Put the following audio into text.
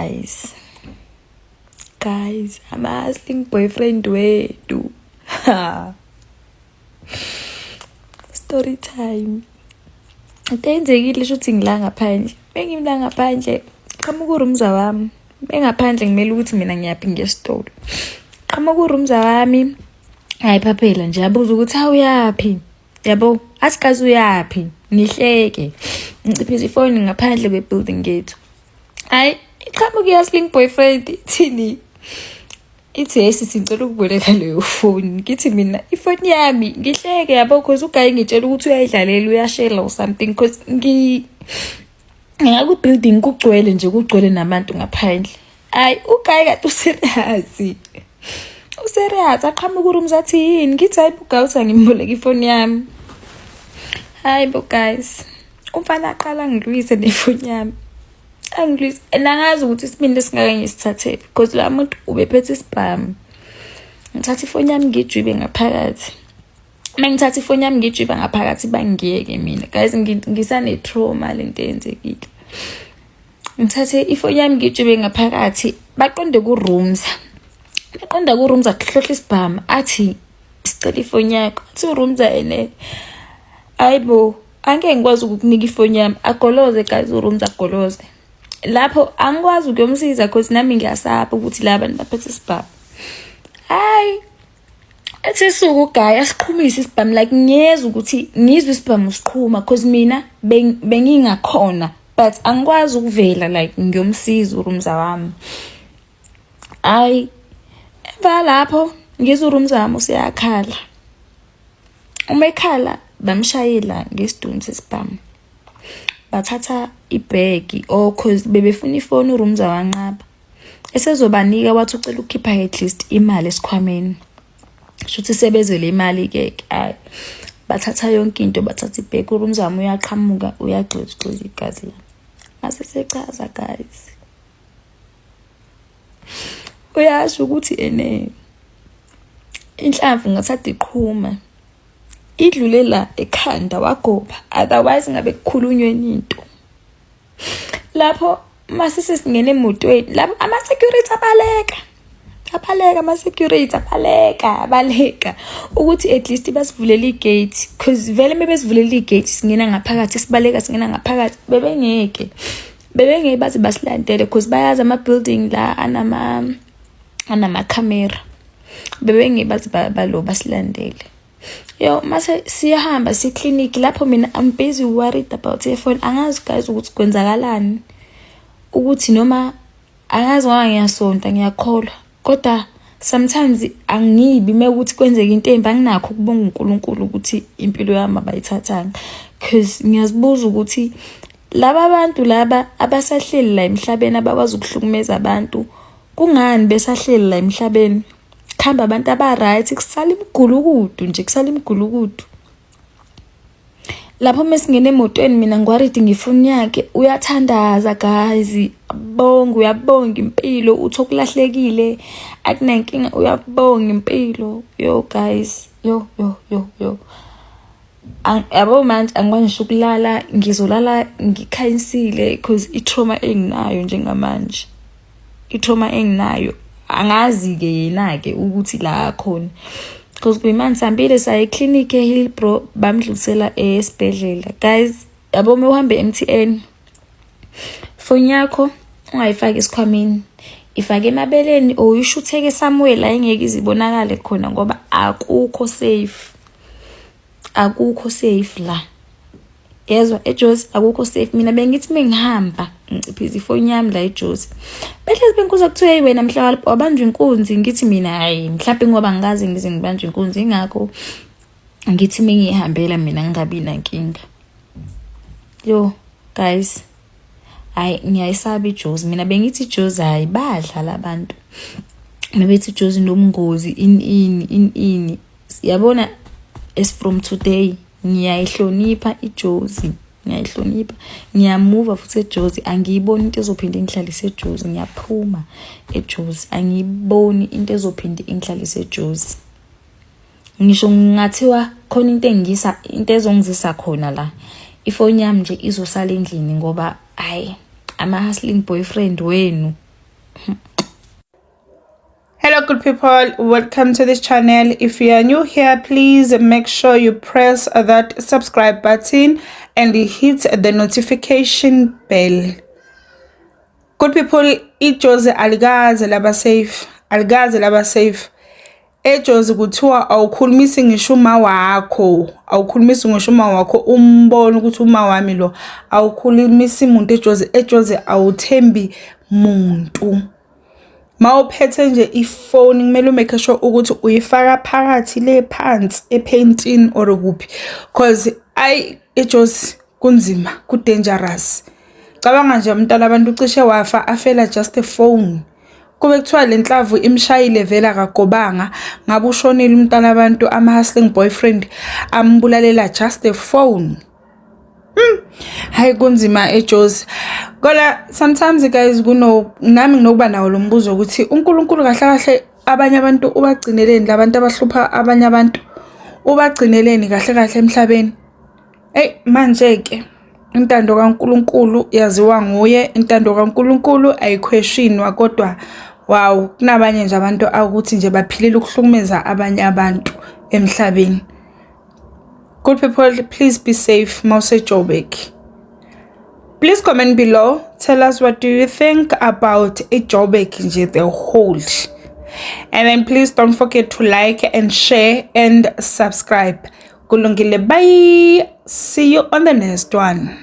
Guys, guys, ama-hustling boyfriend wethu. Ha. Story time. Into eyenzekile, shuthi ngila ngaphandle. Bengimla ngaphandle, qhamuka urumza wami. Bengaphandle, ngimele ukuthi mina ngiyaphi, ngesitolo. Qhamuka urumza wami. Hayi, phaphela nje, abuza ukuthi awuyaphi. Yabo, athi kazi uyaphi? Ngihleke. Ngiciphisa ifoni ngaphandle kwe-building yethu. Hayi, iqhamuka i-hustling boyfriend, ithini? Ithi, "Hey sisi, ngicela ukuboleka leyo foni." Ngithi mina, "Ifoni yami?" Ngihleke, yabo, cause u-guy ngitshela ukuthi uyayidlalela, uyashela or something, cause ngingakwi-building, kugcwele nje, kugcwele nabantu ngaphandle. Hayi, u-guy kade u-serious. U-serious, aqhamuka urooms, athi yini? Ngithi hayi, u-guy uthi angimboleka ifoni yami. Hayi bo guys, umfana aqala angilwise nefoni yami. Angilwise and angazi ukuthi isibindi esingaka ngisithathephi, because la muntu ubephethe isibhamu. Ngithatha ifoni yami, ngijwibe ngaphakathi. Uma ngithatha ifoni yami, ngijwiba ngaphakathi, bangiyeke mina. Guys, ngisane-trauma lento eyenzekile. Ngithathe ifoni yami, ngijwibe ngaphakathi, baqonde ku-rooms. Baqonda ku-rooms, akuhlohla isibhamu, athi sicela ifoni yakho. Athi uRoomza ene, "Hayibo, angeke ngikwazi ukukunika ifoni yami." Agoloze guys, uRoomza agoloze. Lapho angikwazi ukuyomsiza cause nami ngiyasaba ukuthi la bantu baphethe isibhamu. Hayi, ethi suka u-guy, asiqhumise isibhamu, like ngiyezwa ukuthi ngizwe isibhamu siqhuma, cause mina bengingakhona, but angikwazi ukuvela like ngiyomsiza urumza wami. Hayi, emva lapho ngizwe urumza wami useyakhala. Uma ekhala, bamshayela ngesidunu sesibhamu, bathatha ibhegi, oh, cause bebefuna ifoni, uRumza wanqaba. Esezobanika, wathi ucela ukukhipha at least imali esikhwameni, shuthi sebezele imali-ke. Hayi, bathatha yonke into, bathatha ibhegi, uRumza wami uyaqhamuka, uyagxizigxiza igazi la. Mase sechaza guys, uyasho ukuthi ene inhlamvu ngathatha iqhuma, idlule la ekhanda, wagoba, otherwise ngabe kukhulunywe into. Lapho mase sesingena emotweni, lapho ama-security abaleka, abaleka ama-security, abaleka, abaleka ukuthi at least basivulele i-gate, cause vele uma besivulela i-gate, singena ngaphakathi, sibaleka, singena ngaphakathi, bebengeke baze basilandele, cause bayazi ama-building la anama-camera, bebengeke baze balo basilandele. Yo, mase siyahamba siklinikhi, lapho mina I'm busy worried about ifoni. Angazi guys ukuthi kwenzakalani, ukuthi noma angazi ngoba ngiyasonta, ngiyakholwa, kodwa sometimes angibi mekuthi kwenzeka into embi, anginakho ukubonga uNkulunkulu ukuthi impilo yami abayithathanga, cause ngiyazibuza ukuthi laba bantu laba abasahleli la emhlabeni, abakwazi ukuhlukumeza abantu, kungani besahleli la emhlabeni? Kuhamba abantu aba-right, kusala imigulukudu nje, kusala imigulukudu. Lapho mesingena emotweni, mina ngi-worried ngefoni yakhe. Uyathandaza guys, bonga, uyabonga impilo, uthi okulahlekile akunankinga, uyabonga impilo. Yo guys, yo yo yo yo, yabo, manje angikwazi ngisho ukulala, ngizolala ngikhanyisile, cause i-trauma enginayo njengamanje, i-trauma enginayo, angazi-ke yena-ke ukuthi la khona, because kuyimanje sihambile saya eklinikhi eHillbrow, bamdlulisela esibhedlela. Guys, yabo, uma uhambe e-MTN, foni yakho ungayifaki esikhwameni, ifake emabeleni or uyishutheke somewhere la engeke izibonakale khona, ngoba akukho safe, akukho safe la, yezwa, eJozi akukho safe. Mina bengithi mengihamba ngiciphisa ifoni yami la eJozi, behlezi benkuza, kuthiwa, "Hey wena, mhla wabanjwa inkunzi." Ngithi mina, "Hayi, mhlawumbe ngoba ngikaze ngize ngibanjwe inkunzi, ingakho ngithi mengihambela mina ngingabi nankinga." Yo guys, hayi, ngiyayisaba iJozi. Mina bengithi iJozi, hayi, badlala abantu mebethi iJozi nobungozi, ini ini ini ini. Yabona, as from today ngiyayihlonipha iJozi, ngiyayihlonipha, ngiyamuva futhi eJozi. Angiyiboni into ezophinde ingihlalise eJozi. Ngiyaphuma eJozi, angiyiboni into ezophinde ingihlalise eJozi. Ngisho ngingathiwa khona into engisa, into ezongizisa khona la, ifoni yami nje izosala endlini, ngoba hayi, ama-hustling boyfriend wenu. Hello good people, welcome to this channel. If you are new here, please make sure you press that subscribe button and hit the notification bell. Good people, iJozi alikaze laba safe, alikaze laba safe. EJozi kuthiwa awukhulumisi ngisho uma wakho, awukhulumisi ngisho uma wakho, umbone ukuthi uma wami lo, awukhulumisi muntu eJozi. EJozi awuthembi muntu. Mawuphethe nje ifoni kumele umake sure ukuthi uyifaka phakathi le phansi ephentini or kuphi, cause ayi, eJozi kunzima, ku-dangerous. Cabanga nje umntwana abantu ucishe wafa afela just a phone. Kube kuthiwa le nhlamvu imshayile vele akagobanga, ngabe ushonile umntwana abantu, ama-hustling boyfriend ambulalela just a phone. Hayi, kunzima eJozi. Kodwa sometimes guys, kuno nami nginokuba nawo lo mbuzo ukuthi uNkulunkulu kahle kahle abanye abantu ubagcineleni, labantu abahlupha abanye abantu ubagcineleni kahle kahle emhlabeni. Ey, manje ke intando kaNkulunkulu yaziwa nguye, intando kaNkulunkulu ayikhweshinwa, kodwa wow, kunabanye nje abantu akuthi nje baphilela ukuhlukumeza abanye abantu emhlabeni. Good people, please be safe mawuse Joburg. Please comment below. Tell us what do you think about iJoburg nje the whole. And then please don't forget to like and share and subscribe. Kulungile, bye. See you on the next one.